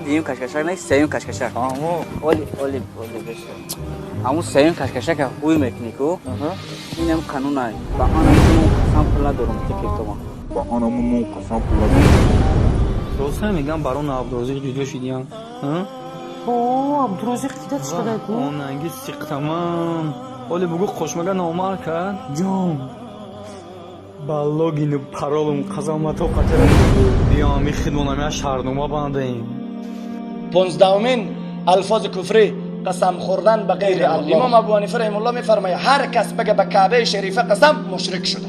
Дуюм кашкашак не, сеюм кашкашак. Фаҳмо. Оли, оли, оли беша. Ҳамун сеюм кашкашака ҳуй мекунӣ ку? Инам қанунай. Ба анамун қасам пул надорум ти киртома. Ба анамун қасам пул надорум. Рост мегам, барон Абдурозиқ ҷудо шидиян. О, Абдурозиқ кидат шудай ку? Онанги сиқтаман. Оли бугу қошмага номар кард. Ҷон. Ба логину паролум қазамато қатира. Биём хидмонам я шаҳрнома бандаем. 15مین الفاظ کفری، قسم خوردن به غیر الله. امام ابو حنیفه رحمه الله میفرماید هر کس بگه به کعبه شریفه قسم، مشرک شده.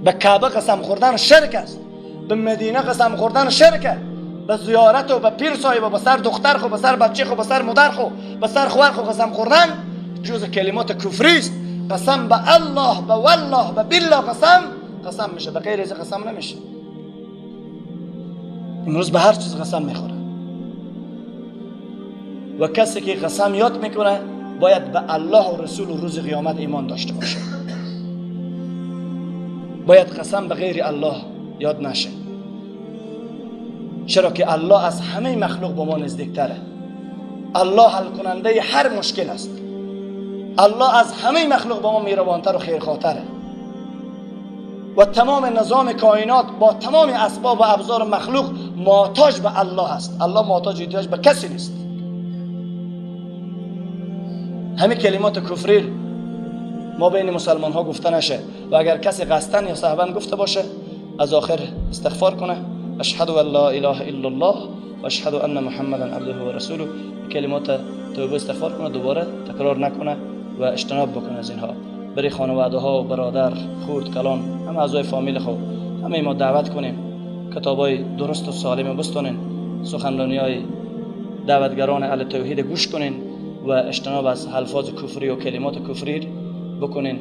به کعبه قسم خوردن شرک است، به مدینه قسم خوردن شرک است، به زیارت و به پیر صاحب و به سر دختر خو، به سر بچه خو، به سر مادر خو، به سر خوار خو قسم خوردن جز کلمات کفری است. قسم به الله، به والله، به بالله قسم قسم میشه، به غیر از قسم نمیشه. امروز به هر چیز قسم میخوره و کسی که قسم یاد میکنه باید به الله و رسول و روز قیامت ایمان داشته باشه. باید قسم به غیر الله یاد نشه، چرا که الله از همه مخلوق با ما نزدیکتره. الله حل کننده هر مشکل است. الله از همه مخلوق با ما مهربانتر و خیرخواهتره و تمام نظام کائنات با تمام اسباب و ابزار مخلوق محتاج به الله است. الله محتاج احتیاج به کسی نیست. همه کلمات کفری ما بین مسلمان ها گفته نشه و اگر کسی قصدن یا سهوا گفته باشه از آخر استغفار کنه. اشهد ان لا اله الا الله و اشهد ان محمدا عبده و رسوله. کلمات توبه استغفار کنه، دوباره تکرار نکنه و اجتناب بکنه از اینها. برای خانواده ها و برادر خورد کلان همه اعضای فامیل خود همه ما دعوت کنیم کتابای درست و سالم بستونین، سخنرانی های دعوتگران اهل توحید گوش کنین و اجتناب از الفاظ کفری و کلمات کفری بکنین.